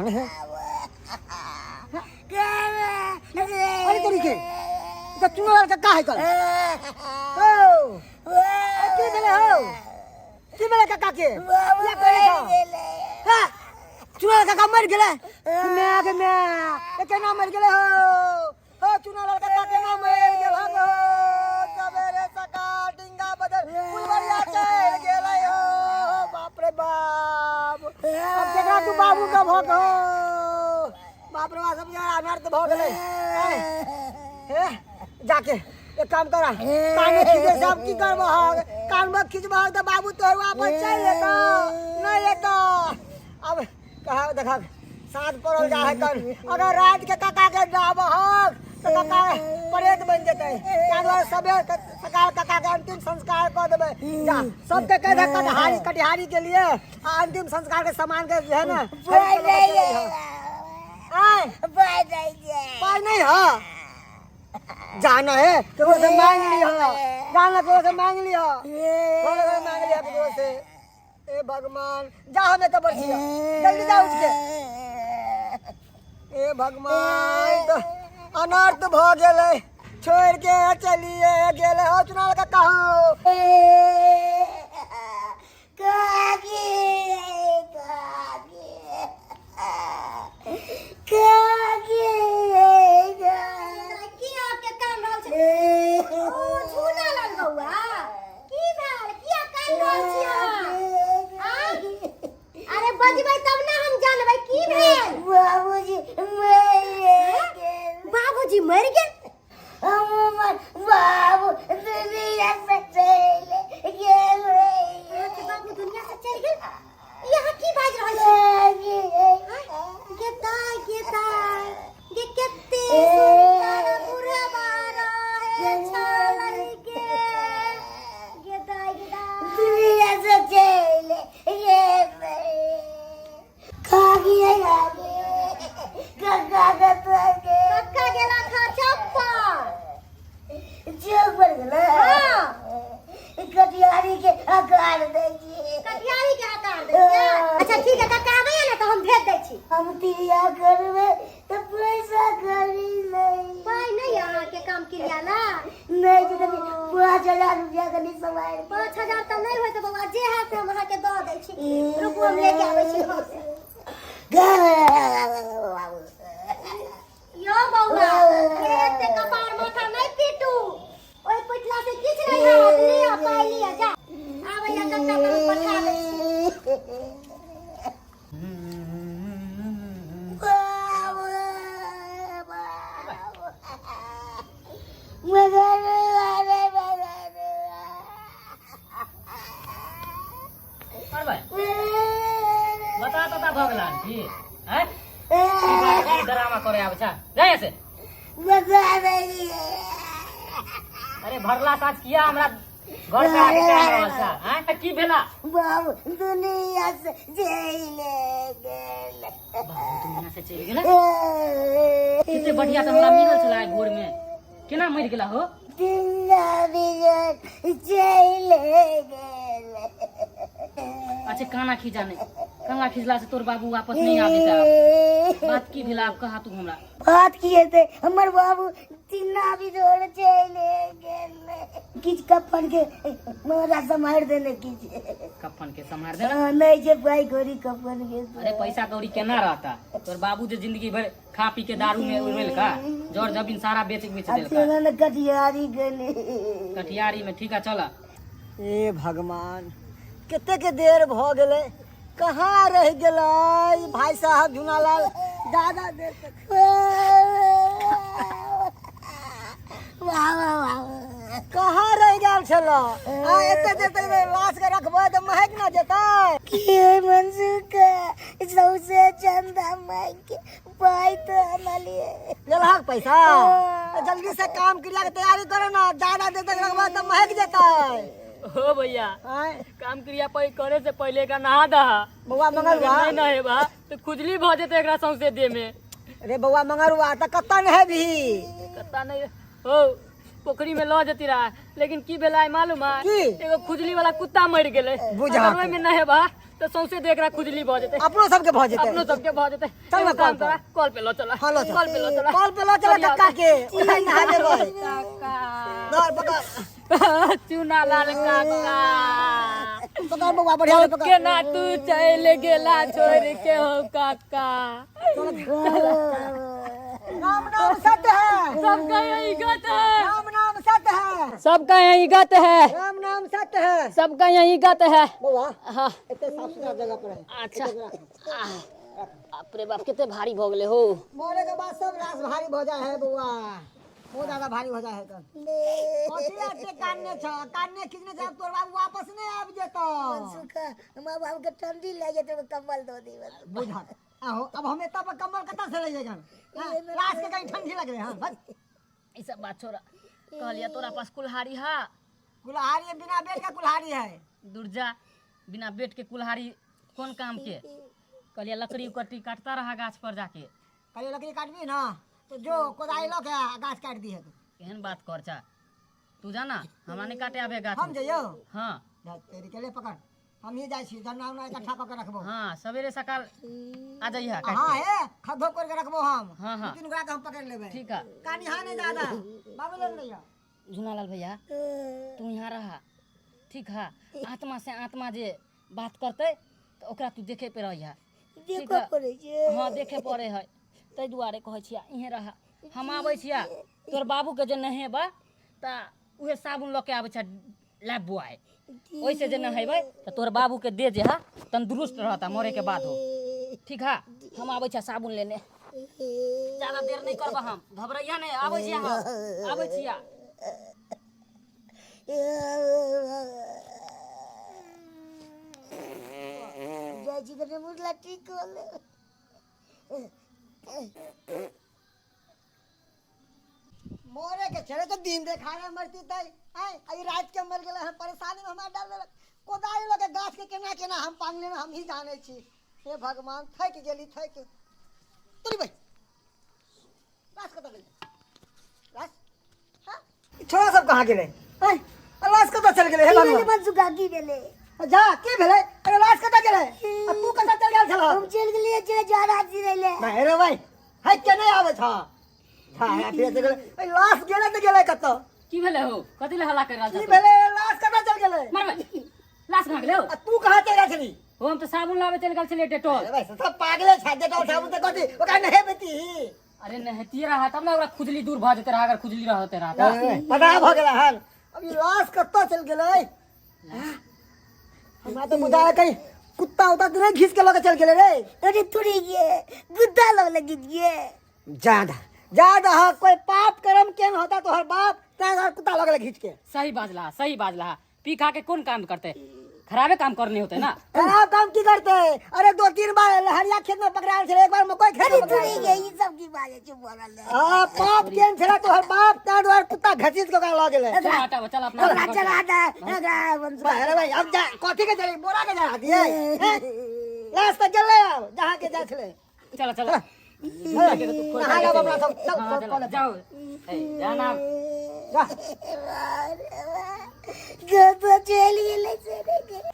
कान है अरे तोरी के तो चुना लाल का है कल ओ की भेलै हो की भेलै काका के या करे छौ हां चुना लाल काका मर गेलै माय के माय ए केना मर गेलै हो हो चुना लाल काका केना मर गेल हो सवेरे सकाल डिंगा बदल फुलवरिया चल गेलै हो बाप रे बाप अब केकरा तू बाबू का भक हो बाप रे बाप सब यार अनर्थ भऽ गेलै हे जाके एक काम करा कान खींचे सब की करबह कान में खींचबह तऽ बाबू तोहर वापस चलि एतऽ नहि एतऽ अब कहा देखा साँझ पड़ल जा है कन अगर रात के काका के जाबहक तऽ काका प्रेत बनि जेतै ताहि दुआरे सबेर सकाल काका के अंतिम संस्कार कऽ देबै जा सबके कहि दे कटिहारी कटिहारी के लिए आ अंतिम संस्कार के सामान के जे है ना आय पाई नहीं है जाना है केकरो से मांग लिह जाना केकरो से मांग लिह केकरो से मांग लिह केकरो से ए भगवान जा हमें तो बरसिया जल्दी जा उठ के ए भगवान तो अनर्थ भ गेलै छोड़ के चलिए गेलै हो चुनाव का कहो की आपके कान रहल छै ओ झूला लाल बौआ की भेल किया कान रहल छी अहाँ आँय? अरे बजबै तब ने हम जानबै की भेल बाबूजी मरि गेल बाबूजी मरि गेल हमर बाबू दुनिया से चलि गेल अहाँके बाबू दुनिया से चलि गेल यहाँ की बाजि रहल छी गे दाय गे दाय गे कते सुंदर बुढ़वा रहे छलै गे गे दाय गे दाय दुनिया से चलि गेल काकी काका कक्का गेला खा चप्पल चौक पर गेलै हाँ। कटिहारी के आकार दै छियै कटिहारी के आकार दै छियै अच्छा ठीक है कक्का आबैया ने तऽ हम भेज दै छी हम क्रिया करबै तऽ पैसा करी नहि पाइ नहि यऽ अहाँके काम क्रिया ला नहि छै कनि 5000 रुपया कनि समय 5000 तऽ नहि होइत बौआ जे हैत से हम अहाँके दऽ दै छी रुकू हम लेके आबै छी घर से यौ बौआ एते कपार माथा नहि पीटू ओहि पिटला से किछु नहि हैत लिअ पाइ लिअ जा आबैया कक्का तऽ हम पठा दै छी करबै बता तता भऽ गेला की हैं की बात की ड्रामा करे आबै छ जाय से अरे भरला साँझ किया हमरा घर पे आके कान रहल छ हैं की भेला बाबू दुनिया से चलि गेल बाबू दुनिया से चलि गेला कते बढ़िया से हमरा मिलल छला आइ भोर में केना मरि गेला हो चलि गेल अच्छा काना खींचा नहीं काना खींचला से तोर बाबू वापस नहीं आबे ता बात की भेला आब कहा तू हमरा बात की हेतै हमर बाबू चिन्ना बिजोड़ चलि गेल किछु कफन के हमरा सम्हारि देने किछु कफन के सम्हार देना हाँ, नहि छै पाइ कौड़ी कफन के अरे पैसा कौड़ी केना रहता तोर बाबू जे जिंदगी भर खा पी के दारू में उड़ेलका जर जमीन सारा बेच बेच आ देलका तेना ने कटिहारी गेली कटिहारी में ठीक है चल ए भगवान कतेक देर भऽ गेलै कहाँ रहि गेलै भाई साहब झुनालाल दादा देर तक वाह वाह वाह कहाँ रहि गेल छल आ एते देर तक लाश के रखबै तऽ महक ना जेतै की मनसुख सौसे चंदा मांग के पाइ तऽ अनलियै लेलहक पैसा तऽ जल्दी से काम क्रिया के तैयारी करो ना ज्यादा देर तक रखबै तऽ महक जेतै हो भैया आँय काम क्रिया करे से पहले का नहा दहा बौआ मंगलवा नहीं नहेबा तो खुजली भ जेते एकरा सौंसे देह में अरे बौआ मंगलवा तऽ कतऽ नहेबही कत्ता नहीं हो पोखरी में लऽ जती रहा, लेकिन की भेलै आइ मालूम है? की? एगो खुजली वाला कुत्ता मरि गेलै। बुझा। अगर ओहिमे नहेबा तऽ सौंसे देख रहा खुजली भऽ जेतै। अपनो सबके भऽ जेतै। अपनो सबके भऽ जेतै। चल ना एगो काम कल पर। करा, कल पे लऽ चला। हाँ, लऽ चल। कल पे लऽ चला। कल पे लऽ चला कक्का के, ओतहि नहा देबै। काका। धर पकड़। चूना लाल काका। पकड़ बौआ, बढ़िया से पकड़। केना तू चलि गेला छोड़ के हो काका? राम नाम सत्य है। सबका यही गत है। राम नाम सत्य है। सबका यही गत है। राम नाम सत्य है। सबका यही गत है। बौआ। हाँ। एते साफ सुथरा जगह पर है। अच्छा, बाप रे बाप, कते भारी भऽ गेलै हो। मरे के बाद सब लाश भारी भऽ जाए है बौआ, बहुत ज्यादा भारी हो जाए है। तो कथी एते कान्ने छ? कान्ने खींचने छ? तोर बाबू वापस नहीं आबि जेतौ। सुखा, हमरा बाबू के ठंडी लागि जेतै, कम्बल दऽ दी बस। बुझत आहो, अब हम एतऽ पर कम्बल कतऽ से लइयै गन? लाश के कहीं ठंडी लग रहे। हाँ बस। ई सब बात छोड़ा, कहलिया तोरा पास कुल्हाड़ी हा? कुल्हाड़ी है, बिना बेट का कुल्हाड़ी है। दुर्जा, बिना बेट के कुल्हाड़ी कोन काम के? कहलिया लकड़ी उकटी काटता रहा गाछ पर जाके। कहलिए लकड़ी काटबी ना तो जो कोदारी लऽ के आ गाछ काटि दी है। केहन बात कर चा तू, जाना, हमरा नहीं काटे आबे गाछ। हम जइयौ? हाँ। जा, तेरी के ले पकड़, हम ही जाइ छी, गन्ना उन्ना इकट्ठा कऽ के रखबो। हाँ, सवेरे सकाल आ जाइए काट हाँ के। हे, खद्दो कर के रखबो हम। हाँ, हाँ। 2-3 गोरा के हम पकड़ लेबै। ठीक है। कानी हाँ नहीं ज्यादा बाबू लग रही। झुनालाल भैया, तू यहाँ रहा, ठीक है? आत्मा से आत्मा जे बात करते तऽ ओकरा तू देखे पे रहिया। ठीक देखऽ है। पड़ै छै। हाँ, देखे पड़े है, ताहि दुआरे कहै छियै इहें रहा, हम आबै छियै। तोर बाबूके जे नहेबा तऽ उहे साबुन लऽ के आबै छै लाइफ बॉय, ओहिसे जे नहेबै तऽ तोहर बाबूके देह जे है तंदुरुस्त रहता मरे के बाद हो। ठीक है, हम आबै छियै साबुन लेने, ज्यादा देर नहीं करबा हम। घबरैया नहीं, आबै छियै हम, आबै छियै। जाइ छी कने मुरला ठीक कऽ लेब। मरे के छले तो दिन देखारे मरती तै आय, आई रात के मर गेलै। हम परेशानी में हमरा डाल देलक। कोदारि लऽ के गाछ के केना केना हम पांगले हम ही जानै छी। हे भगवान, थाकि गेली, थाकि तोरी। भाई, लाश कतऽ गेलै? लाश, हाँ? ई छोरा सब कहाँ गेलै? आय, आ लाश कतऽ चलि गेलै? हे की भेलै? भगवान। मनसुखा, की भेलै? जा, की भेलै? अरे, लाश कतऽ गेलै आ तू कतऽ चलि गेल छलह? हम चलि गेलियै जे जरा चिड़ै ले। भाई रे भाई, है के नहि आबै छ? हा, फिर से गेलै। ए, लाश गेलै तऽ गेलै कतऽ? की भेलै हो? कथी लए हल्ला कर रहल की छह तू? भेलै? लाश कतऽ चलि गेलै? मरबै, लाश कहाँ गेलै हो? आ तू कहाँ चलि गेल छली? हो, हम तऽ साबुन लाबे चलि गेल छलियै डेटोल। अरे भाई, सब पागले छै। डेटॉल साबुन तऽ कथी, ओकरा नहेबती? अरे, नहेतिये रहा तब ने ओकरा खुजली दूर भऽ जेतै रहा, अगर खुजली रहते रहा तऽ। पता भऽ गेलै हन। अब ई लाश कतऽ चलि गेलै? हमरा तऽ बुझाय कहीं कुत्ता उत्ता तऽ नहि घीच के लऽ के चलि गेलै रे। अरे थोड़ी गे, गुद्दा लग लगी गे। ज्यादा ज्यादा हाँ, कोई पाप कर्म केन होता तोहर बाप, तैं दुआरे कुत्ता लऽ गेलै घीच के। सही बाजला, सही बाजला। पी खा के कोन काम करते? खराबे काम करने होते ना। खराब काम की करते? अरे, 2-3 बार लहरिया खेत में पकड़ायल छलै, एक बार मकई खेत अरे में थोड़ी पकड़ायल गे, छलै। ई सब की बाजै चुप भऽ रहलै? हाँ, पाप केन छलै तोहर बाप, तैं दुआरे कुत्ता घसीट के ओकरा लऽ गेलै। चल हटाबो, चल अपना। ओकरा चला दे ओकरा मनसुखा। भाई, अरे भाई, अब जा कथी के जड़ी बोरा के जरा दिए? लाश तऽ गेलै आब जहाँ के जाइ छलै। चल चल। नहा लेब अपना सब, चल। हाँ, चल, चल, जाओ। ए, जाना। जा। कतऽ चलि गेलै से रे?